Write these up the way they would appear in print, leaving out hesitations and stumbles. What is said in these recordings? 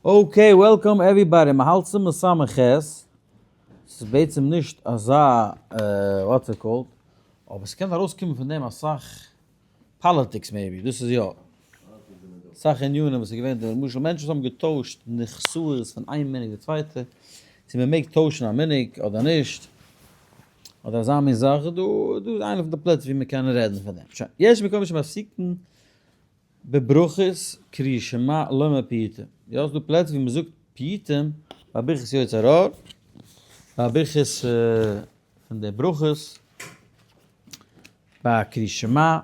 Okay, welcome everybody, מ'האלט סימן סמך ח', ס'איז בעצם נישט אזא what's it called, אבער ס'קען ארויסקומען פון דעם אסאך politics maybe, דאס איז יא. אסאך ענינים וואס איז געווען דא, למשל מענטשן וואס האבן געטוישט נכסאות פון איין מנהג די צווייטע, צו מ'מעג טוישן א מנהג אדער נישט, אדער אזא מין זאך, דא דא איז איינע פון די פלעצער ווי מ'קען רעדן פון דעם. שוין, יש מקומות שמפסיקין בברכות קריאת שמע לומר פיוטים, יא ס'דא פלעצער ווי מ'זאגט פיוטים ביי ברכת יוצר אור, ביי ברכת פון די ברכות, ביי קריאת שמע,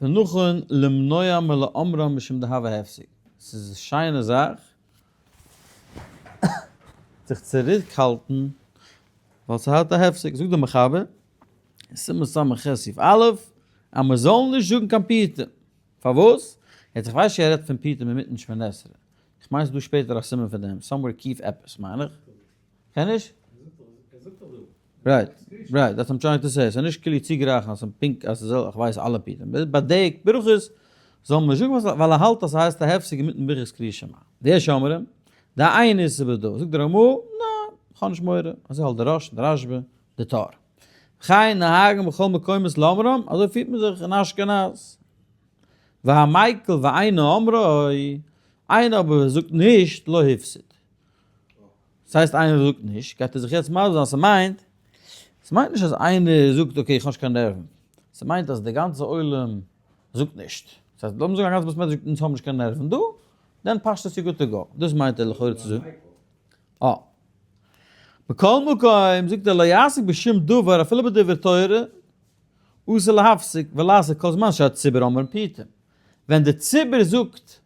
ונכון למנוע מלאומרם משום דהוה הפסק, ס'איז א שיינע זאך זיך צוריקהאלטן ווייל ס'האט א הפסק, זאגט דער מחבר, סימן ס"ח סעיף א', אז מען זאל נישט זאגן קיין פיוטים. פארוואס? יעצט איך ווייס נישט ער רעדט פון פיוטים אינמיטן שמונה עשרה. איך מיין ס'דא שפעטער א סימן פון דעם, somewhere קיף עפעס מיין איך. קען נישט? Right, right, that's I'm trying to say, ס'איז נישט כאילו צוגרייכן אז ס'איז פונקט אז ס'זאל איך ווייס אלע פיוטים. ביי די ברכות זאל מען נישט זאגן ווייל ער האלט אז ס'הייסט א הפסק אינמיטן ברכת קריאת שמע. ויש אומרים, דאין איסור בדבר. זאגט דער רמ"א, ניין, כ'האב נישט מורא. אזוי האלט דער רא"ש, דער רשב"א, די טור. וכן נוהגין בכל מקומות לאומרם, אזוי פירט מען זיך אין אשכנז. והמיקל ואינו אומרו, איינער אבער וואס זאגט נישט, לא הפסיד. וואס הייסט איינער וואס זאגט נישט? גייט ער זיך יעצט מסביר זיין, ס'מיינט, ס'מיינט נישט אז איינער זאגט okay איך האב נישט קיין נערוון, ס'מיינט אז די גאנצע עולם זאגט נישט. ס'הייסט לאמיר זאגן א גאנצע בית מדרש זאגט אונז האבן נישט קיין נערוון דא, then פשטות you good to go. דאס מיינט ער לכאורה צו זאגן. אה. מכל מקום, זאגט ער לא יעסוק בשום דבר אפילו בדבר תורה, אסור להפסיק ולעשות כל זמן שהציבור אומרים פיוטים. ווען די ציבור זאגט,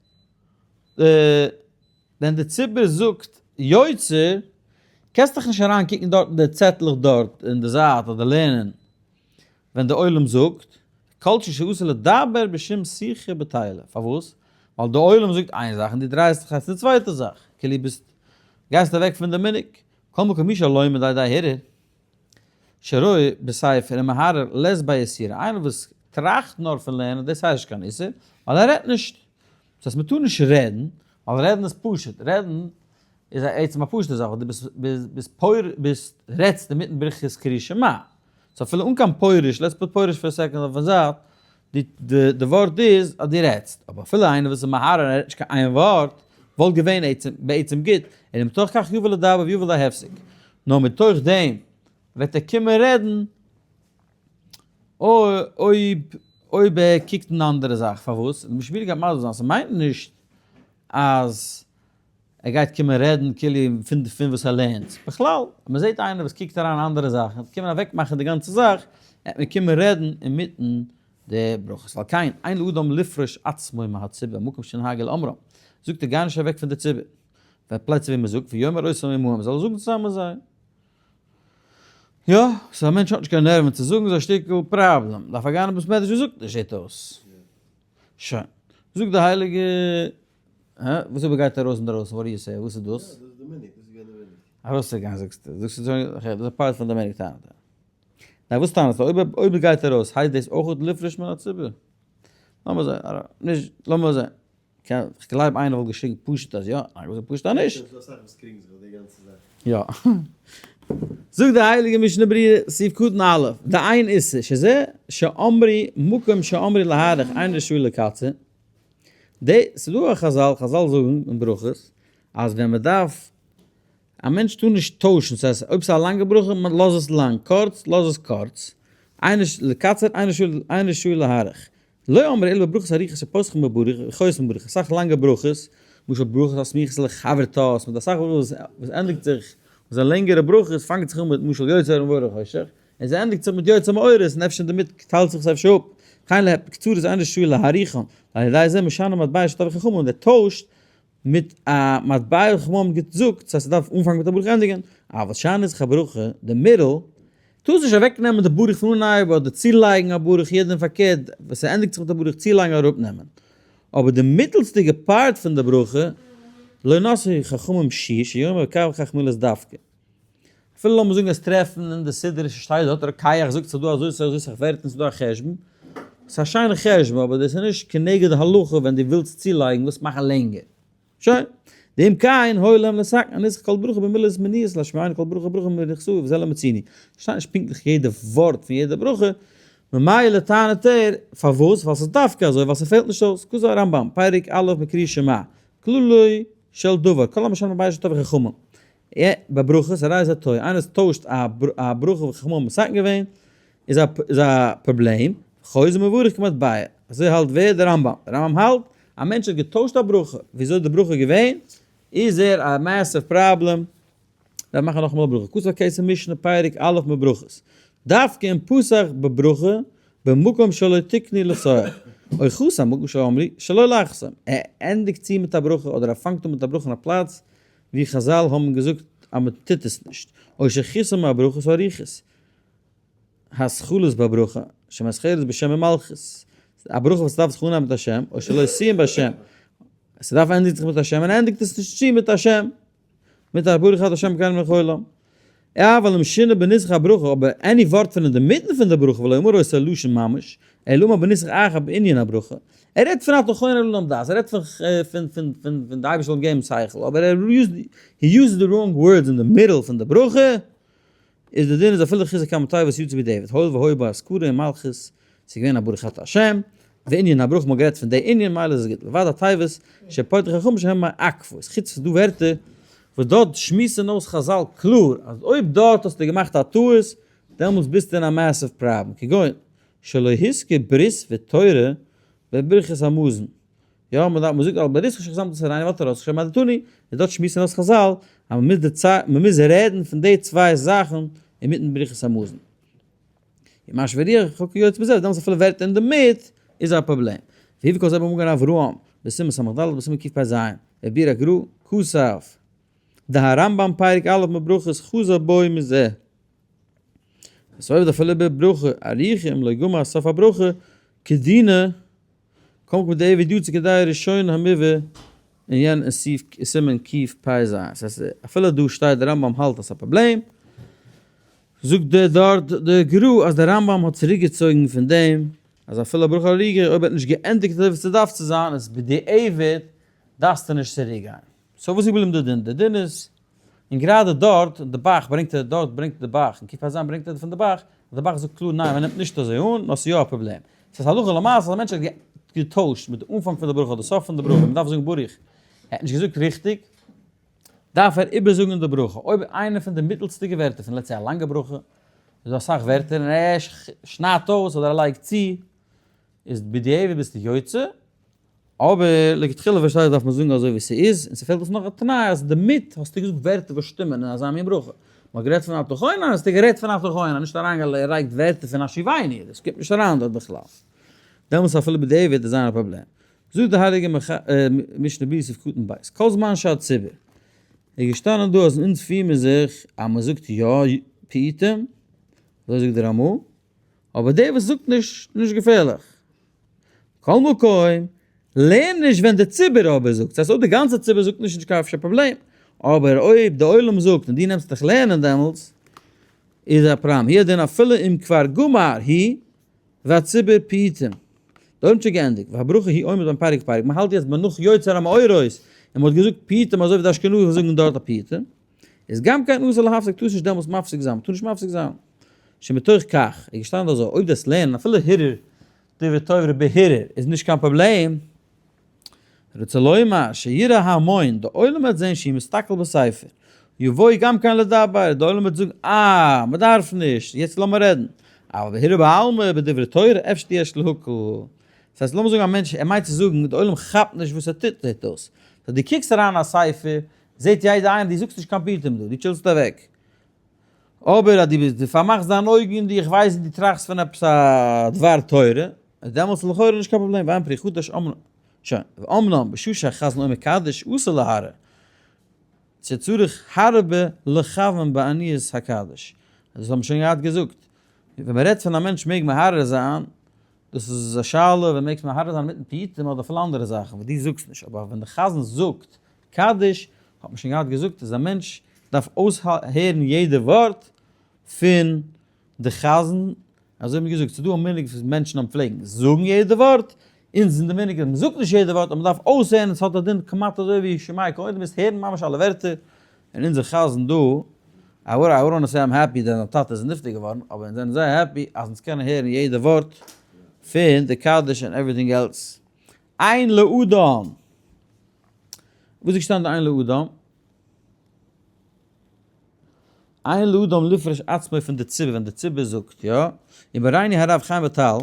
ווען די ציבור זאגט יוצר, קענסט דאך נישט אריין קוקן דארט אין די צעטלעך דארט אין די זייט אדער לערנען. ווען די עולם זאגט, כל שאסור לדבר בשום שיחה בטלה, פארוואס? ווייל די עולם זאגט איין זאך און דו דרייסט זיך אויף די צווייטע זאך, כאילו ביסט גייסט אוועק פון די מנהג, כל מקום מי שלומד על ידי הרהור שרואה בספר ומהרהר לית ביה איסורא, איינער וואס טראכט נאר פון לערנען דאס הייסט נישט קיין איסור, ווייל ער רעדט נישט, דאס הייסט מען טאר נישט רעדן, ווייל רעדן איז פשוט, רעדן איז א עצם א פשוטע זאך, ווייל דו ביסט ביסט פור ביסט רעדסט אינמיטן ברכת קריאת שמע, so אפילו אן קיין פורש, let's put פורש for a second אויפן זייט, די די די ווארט איז אז דו רעדסט, אבער אפילו איינער וואס איז מהרהר און ער רעדט נישט קיין איין ווארט, וואלט געווען עצם בעצם גוט, און מתוך כך יבא לדבר ויבא להפסק, נאר מתוך דעם וועט ער קומען רעדן אויב אויב ער קוקט אין אנדערע זאך, פארוואס? די משנה ברורה גייט מסביר זיין, ס'מיינט נישט אז ער גייט קומען רעדן כאילו פון פון וואס ער לערנט, בכלל אז מען זעט איינער וואס קוקט אריין אנדערע זאכן, וועט קומען אוועק מאכן די גאנצע זאך, וועט מען קומען רעדן אינמיטן די ברכות, ועל כן אין לאדם לפרוש עצמו מהציבור במקום שנהגו לאומרם, זאגט ער גיי נישט אוועק פון די ציבור, ביי פלעצער ווי מען זאגט ויאמר אותם עמהם, זאל ער זאגן צוזאמען מיט זיי. יא, so א מענטש האט נישט קיין נערוון צו זאגן איז א שטיקל פראבלעם, דארף ער גיין אין בית מדרש און זאגט נישט זעט אויס. שוין. זאגט די הייליגע הא? וואס אויב ער גייט ארויס אינדרויסן? What do you say? וואס איז דאס? יא, דאס איז די מנהג, דאס איז געווען די מנהג. ארויסצוגיין זאגסטו? זאגסטו שוין, okay, דאס איז part פון די מנהג טענה'ט ער. ניין, וואס טענה'סטו? אויב אויב ער גייט ארויס הייסט דאס אויך לפרוש מן הציבור? לאמיר זען, נישט, לאמיר זען. כ'גלייב איינער וואלט געשריגן פשוט אז יא, איינער וואלט געזאגט פשוט אז נישט. ס'דא אסאך וואס קריגן זיך אויף די גאנצע זאך. יא. זאגט די הייליגע משנה ברורה, סעיף קטן א', דאין איסור, שזה שאמרו מקום שאמרו להאריך אין רשאי לקצר, די, ס'דא א חזל, חזל זאגן אין ברכות, אז ווען מ'דארף, א מענטש טאר נישט טוישן, ס'הייסט אויב ס'איז א לאנגע ברכה, לאז עס לאנג, קורץ, לאז עס קורץ, אין לקצר, אין רשאי להאריך. לא אמרו אלא בברכות ארוכות שפותחין בברוך וחותמין בברוך, אסאך לאנגע ברכות, למשל ברכות הסמוכות לחברתה, מיט אסאך ברכות וואס ענדיגט זיך, וואס זענען לענגערע ברכות, פאנגט זיך אן מיט משל יוצר ומבורך חושך, און זי ענדיגט זיך מיט יוצר מאורות, און אפשר אינדערמיט טיילט זיך עס אפשר אפ, וכן להיפך קצרות אין רשאי להאריכן, ועל ידי זה משנה מטבע שטבעו חכמים, און דער טוישט מיט א מטבע וואס חכמים האבן געזאגט, ס'הייסט ס'דארף אנפאנגען מיט א ברוך ענדיגען, אבל שאר נוסח הברכה, די מיטל, טארסט נישט אוועק נעמען די ברוך פון אנהייב אדער צולייגן א ברוך יעדעם פארקערט ווען ס'ענדיגט זיך מיט א ברוך צולייגן אראפ נעמען, אבער די מיטעלסטיגע part פון די ברכה, לא נתנו חכמים שיעור שיאמר כך וכך מילות דווקא. אפילו לאמיר זאגן עס טרעפן אין די סידור שטייט דארט רוקח זאגט ס'איז דא אזוי אזוי סאך ווערטער און ס'איז דא א חשבון, ס'איז א שיינע חשבון אבער דאס איז נישט כנגד הלכה ווען דו ווילסט צולייגן ווילסט מאכן לענגער. שוין. דאם כן הואיל להם לתקן הנוסח כל ברכה במילות מניעות להשמיענו כל ברכה וברכה מנכסו וזה לא מציני. שטייט נישט פונקטליך יעדע ווארט פון יעדע ברכה, ממילא טענה'ט ער, פארוואס? ווייל ס'איז דווקא אזוי, ווייל ס'פעלט נישט אויס. כזה הרמב ם, פרק א' מקריאת שמע, כללו של דבר, כל המשנה בבית שטוב חכמים. בברכות, הרי זה טועה, איינער וואס טוישט א ברכה וואס חכמים האבן מתקן געווען, איז א פראבלעם, חוזר מברך כמטבע, אזוי האלט ווער? דער רמב ם, דער רמב ם האלט, א מענטש האט געטוישט א ברכה, וויאזוי איז די ברכה געווען, איז ער א massive problem, דארף מאכן נאכאמאל א ברכה, כתב הכסף משנה פרק א' מברכות, דווקא אם פתח בברכה במקום שלא תקנו לפתוח, או חתם במקום שאמרו שלא לחתום, ער ענדיגט צו מיט א ברכה אדער ער פאנגט אן מיט א ברכה אין א פלאץ ווי חזל האבן געזאגט אז מען טוט עס נישט, או שחתם הברכות הארוכות. התחלות בברכה, שמתחלת בשם ומלכות, א ברכה וואס דארף זיך אנהייבן מיט א שם, או שלא סיים בשם, עס דארף ענדיגט זיך מיט א שם און ענדיגט עס נישט צו מיט א שם, מיט א ברוך אתה השם אלקינו מלך העולם. אבל אם שינה בנוסח הברכה, אבער any ווארט פון אינדערמיטן פון די ברכה ולא אמר אותו לשון ממש, אלא אמר בנוסח אחר בענין הברכה. ער רעדט פון אתה חונן לאדם דעת, ער רעדט פון פון פון פון די אייבערשטער זאל אים געבן שכל, אבער ער used, he used the wrong words אין די middle פון די ברכה, איז די דין איז אפילו חיזוק כמה תיבות יצא בדיעבד הואיל והיה בו אזכרה און מלכות ס'איז געווען א ברוך אתה השם וענין הברכה מ'האט גערעדט פון די ענין מילא איז עס גוט לבד התיבות שפותח חכמים שהם מעכבות חוץ פון דא ווערטער וואס דארט שמועסן אויס חזל קלאר אז אויב דארט האסטו געמאכט א טעות דעמאלטס ביסטו אין א massive problem כגון שלא הזכיר ברית ותורה בברכת המזון יא, מען דארף, מען זאגט על בריתך שחתמת על תורתנו ועל תורתך שהעמדתנו, און דארט שמועסן אויס חזל אז מען מוז די צ מען מוז רעדן פון די צוויי זאכן אינמיטן ברכת המזון. און משיב הרוח וכיוצא בזה, דעמאלטס אפילו ווערטער אינדערמיט איז א פראבלעם. והביא כל זה במגן אברהם, בסימן ס"ד בסימן קפ"ז, וביר הגרא, כתב, דהרמב"ם פרק א' מברכות חזר בו מזה. וסובב אפילו בברכה ארוכה אם לא גמר סוף הברכה כדינא קוים כמו די עבד יצא כדי ראשון המובא אין יענע סעיף סימן קפ"ז. ס'הייסט אפילו דא שטייט די רמב ם האלט אז ס'איז א פראבלעם, זאגט דער דארט דער גרא אז דער רמב ם האט צוריקגעצויגן פון דעם אז אפילו ברכה ארוכה אויב ער האט נישט געענדיגט אזוי ווי ס'דארף צו זיין איז בדיעבד דארפסטו נישט צוריקגיין. so וואס איז געבליבן די דין? די דין איז, און גראדע דארט, די ב"ח ברענגט ער, דארט ברענגט די ב"ח, אין קפ"ז ברענגט ער פון די ב"ח, אז די ב"ח זאגט קלאר ניין מען נעמט נישט אזוי אן, נאר ס'איז יא א פראבלעם. ס'איז הלכה למעשה אז א מענטש האט געטוישט מיט די אנפאנג פון די ברכה אדער סוף פון די ברכה, מען דארף זאגן ברוך, ער האט נישט געזאגט ריכטיג, דארף ער איבערזאגן די ברכה. אויב איינע פון די מיטלסטיגע ווערטער פון let's say א לאנגע ברכה, איז דא אסאך ווערטער און ער שניידט אויס אדער ער לייגט צו, איז בדיעבד ביסטו יוצא, אבער לכתחילה פארשטיי איך דארף מען זאגן אזוי ווי ס'איז, און ס'פעלט אויס נאך א תנאי אז דערמיט האסטו געזאגט ווערטער וואס שטימען אין אזא מין ברכה. מ'האט גערעדט פון אתה חונן האסטו גערעדט פון אתה חונן, נישט אריינגעלייגט ווערטער פון השיבנו, דאס קומט נישט אריין דארט בכלל. דעמאלטס אפילו בדיעבד איז זייער א פראבלעם. זאגט די הייליגע משנה ברורה סעיף קטן ב', כל זמן שהציבור איז געשטאנען דא אז אונז פיר מיר זיך אז מ'זאגט יא פיוטים, אזוי זאגט די רמא, אבער דער וואס זאגט נישט, נישט געפערליך. כל מקום, לערן נישט ווען די ציבור אבער זאגט, ס'הייסט אויב די גאנצע ציבור זאגט נישט איז נישט קיין אפשר פראבלעם, אבער אויב די עולם זאגט און דו נעמסט דיך לערנען דעמאלטס איז א פראבלעם, הוא הדין אפילו אם כבר גמר הוא והציבור פיוטים, די עולם האט שוין געענדיגט, והברכה היא עומד בין פרק לפרק, מ'האלט יעצט ביי נאך יוצר המאורות און מ'האט געזאגט פיוטים אזוי ווי די אשכנזים זאגן דארט א פיוטים, איז גם כן אסור להפסיק, טארסט נישט דעמאלטס מפסיק זיין, מ'טאר נישט מפסיק זיין, שמתוך כך איז געשטאנען אזוי, אויב דאס לערנען אפילו הרהור דברי תורה בהרהור איז נישט קיין פראבלעם, רוצה לומר שיראה ההמון, די עולם וועט זען שהוא מסתכל בספר, יבואו גם כן לדבר, די עולם וועט זאגן אה, מ'דארף נישט, יעצט לאמיר רעדן, אבל בהרהור בעלמא בדברי תורה אפשר יש להקל. דאס הייסט לאמיר זאגן א מענטש ער מיינט צו זאגן די עולם כאפט נישט וואס ער טוט זעט אויס, so דו קוקסט אריין אין א ספר זעט יעדער איינער דו זאגסט נישט קיין פיוטים דא, דו טשילסט אוועק, אבער אז דו ביסט דו פארמאכסט דיין אויגן און דו איך ווייס דו טראכסט פון עפעס א דבר תורה, איז דעמאלטס לכאורה נישט קיין פראבלעם, ואין פרי חדש אמנם, שוין, ואמנם בשעה שהחזן אומר קדיש אסור להרהר, שצריך הרבה לכוון בעניית הקדיש, דאס האבן שוין געהאט געזאגט, ווען מען רעדט פון א מענטש מעג מהרהר זיין, דאס איז א שאלה ווען מעגסט מהרהר זיין מיטן פיוטים אדער אפילו אנדערע זאכן וואס דו זאגסט נישט, אבער ווען די חזן זאגט קדיש האט מען שוין געהאט געזאגט אז א מענטש דארף אויסהערן יעדע ווארט פון די חזן, אזוי האט מען געזאגט, ס'איז דא א מנהג וואס מענטשן האבן פלעגן זאגן יעדע ווארט, אונז אין די מנהג אז מ'זאגט נישט יעדע ווארט, אבער מ'דארף אויסהערן, עס האט א דין כמעט אזוי ווי שומע כעונה, דו מוזט הערן ממש אלע ווערטער, און אונזער חזן דא, I would say I'm happy that זיין טאטע איז נפטר געווארן, אבער אונז זענען זייער happy אז אונז קענען הערן יעדע ווארט פון די קדיש און everything else. אין לאדם. וואס איז געשטאנען די אין לאדם? אין לאדם לפרוש עצמו פון די ציבור ווען די ציבור זאגט יא, און מורינו הרב חיים וויטאל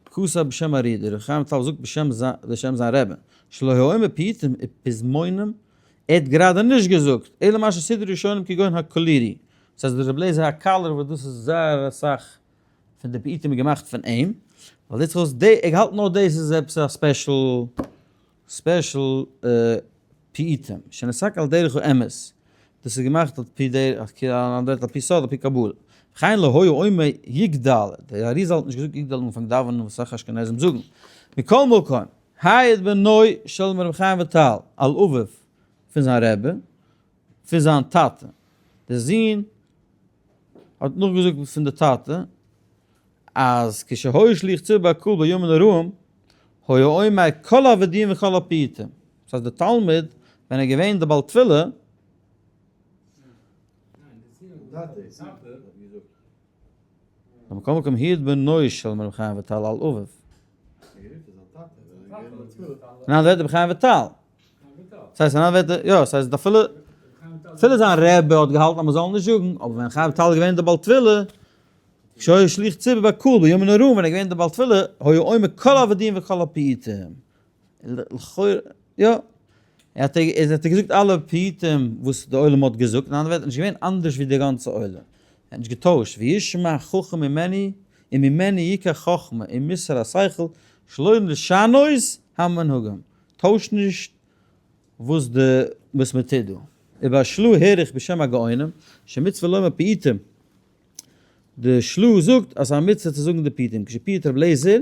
כתב בשם ארי, דער ר' חיים וויטאל זאגט בשם בשם זיין רבי, שלא היה אומר פיוטים ופזמונים, ער האט גראדע נישט געזאגט, אלא מה שסידרו ראשונים כגון הקולירי, דאס הייסט דער רבי לעזער הקאלער וואס דאס איז זייער אסאך פון די פיוטים איז געמאכט פון אים, ווייל זעט זיך אויס די ער האלט נאר דאס איז עפעס א special special פיוטים, שנסק על דרך האמת, דאס איז געמאכט על פי דרך, על פי סוד, על פי קבלה. וכן לא היה אומר יגדל, דער אריזל האט נישט געזאגט יגדל אנפאנג דאווענען וואס אסאך אשכנזים זאגן. מכל מקום, העיד בנו של רבי חיים וויטאל על אביו פון זיין רבי, פון זיין טאטע, דער זון האט נאכגעזאגט פון די טאטע, אז כשהיה שליח ציבור בקהל בימים הנוראים היה אומר כל הווידויים וכל הפיוטים, דאס הייסט די תלמיד ווען ער איז געווען די בעל תפילה, במקום מקום העיד בנו של רבי חיים וויטאל על אביו. אין אנדערע ווערטער רבי חיים וויטאל. דאס הייסט אין אנדערע ווערטער, יא, עס הייסט אפילו אפילו זיין רבי האט געהאלטן אז מען זאל נישט זאגן, אבער ווען חיים וויטאל איז געווען די בעל תפילה, כשהיה שליח ציבור בקהל בימים הנוראים ווען ער איז געווען די בעל תפילה, היה אומר כל הווידויים וכל הפיוטים. לכאורה, יא. ער האט ער האט געזאגט אלע פיוטים וואס די עולם האט געזאגט, אין אנדערע ווערטער נישט געווען אנדערש ווי די גאנצע עולם. ער האט נישט געטוישט, וישמע חכם ממני וממני יקח חכמה ומוסר השכל שלא לשנות המנהגים. טויש נישט וואס די וואס מען טוט דא. ובשלו העריך בשם הגאונים שמצוה לומר פיוטים. די של"ה זאגט אז ס'איז א מצוה צו זאגן די פיוטים, כשפיוט רבי אליעזר,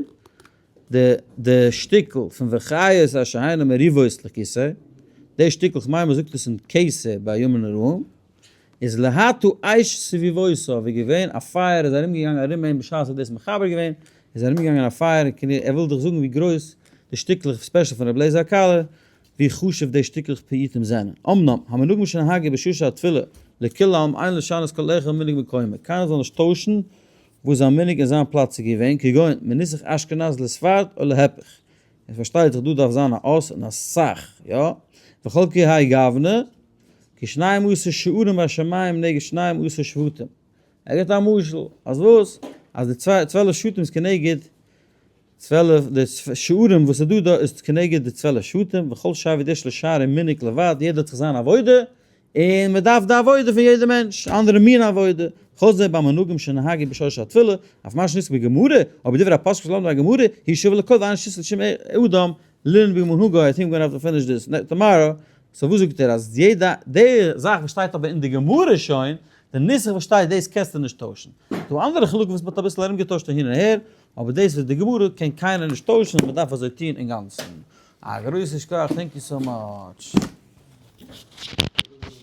די די שטיקל פון וחיות אשר הנה מריבות לכיסא, די שטיקל כ'מיין מ'זאגט עס אין כסה ביי ימים נוראים, איז להטו אש סביבותיו איז געווען א פייער איז ארום געגאנגען ארום אים בשעת ער האט דאס מחבר געווען, איז ארום געגאנגען א פייער, ער וויל דאך זאגן ווי גרויס די שטיקלעך special פון רבי אליעזר הקליר, ווי חשוב די שטיקלעך פיוטים זענען. אמנם, המנהגים שנהגו בשעה התפילה לכולם אין לשנות כל אחד מנהג מקומו, קיינער זאל נישט טוישן וואס זיין מנהג אין זיין פלאץ איז געווען, כגון, מנוסח אשכנז לספרד או להיפך. און פארשטייט זיך דא דארף זיין א אות און א סך, יא? וכל כי האי גוונא, כשנים עשר שערים בשמים נגד שנים עשר שבטים. ער גיבט א משל, אז וואס? אז די 12 שבטים איז כנגד 12, די שערים וואס איז דא דא איז כנגד די 12 שבטים, וכל שבט יש לו שער ומנהג לבד, יעדער האט זיך זיין עבודה, און מען דארף די עבודה פון יעדע מענטש, אנדערע מין עבודה, כל זה במנהגים שנהגו בשורש התפילה, אף מה שנזכר בגמרא, אבער דברי הפוסקים שלמדו בגמרא, היא שווה לכל ואין רשות לשום אדם לנהוג במנהגו, I think we're gonna have to finish this tomorrow, so וואס זאגט ער אז יעדע, די זאך וואס שטייט אבער אין די גמרא שוין, די נוסח וואס שטייט דאס קענסטו נישט טוישן. דא אנדערע חלקים וואס מען האט אביסל ארומגעטוישט אהין און אהער, אבער דאס וואס די גמרא קען קיינער נישט טוישן און מען דארף אזוי טון אינגאנצן. א גרויסע שכוח thank you so much.